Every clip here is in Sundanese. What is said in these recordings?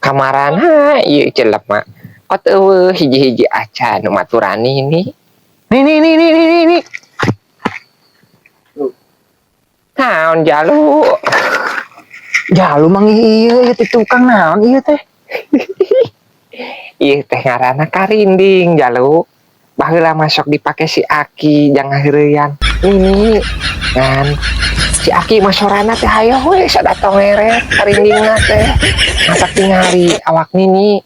Kamarana ieu jelema? Kot euweuh hiji-hiji acan nu maturan Nini. Nih nih nih nih nih nih. Naon, Jalu? Jalu manggih ieu ieu teh tukang naon ieu teh? Ieu teh ngaranna karinding, Jalu. Baheula mah sok dipake si Aki jang ngaheureyan Nini. Ngan si Aki mah sorana teh hayoh we sada tongeret karindingna teh. Matak tingali awak Nini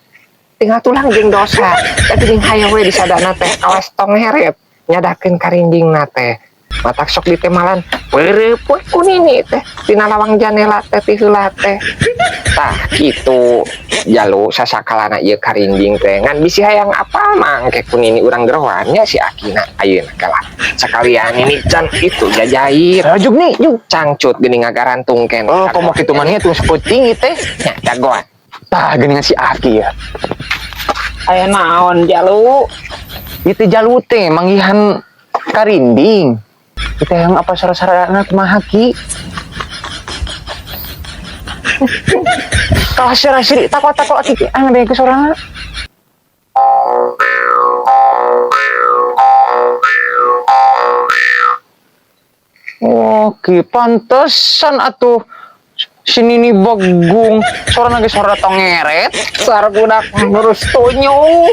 tinggal tulang jeung dosa, tapi jeung hayoh we disadana teh kawas tongeret nyadakeun karindingna teh. Matak sok ditemalan peureup we ku Nini teh tina lawang janela teh ti heula teh. Tah kitu, Jalu, sasakalana ieu karinding teh. Ngan bisi hayang apal mangke ku Nini urang geroan nya si Akina ayeuna kalah. Sakalian ini can itu jajait. Ayo jug nih, jug. Cangcut geuning ngagarantung keneh. Oh, komo kitu mah tuh sakuting ieu teh. Nya jagoan. Tah geuningan si Aki ya. Aya naon, Jalu? Ieu teh Jalu teh manggihan karinding. Ieu teh yang apa sora-sorana kumaha, Ki? Kalah sira-siri takut-takut Aki ki ah ngadengkeun sorana. Oke, pantesan atuh si Nini begung sorana ge sora tongeret. Suara budak ngurus tunyu.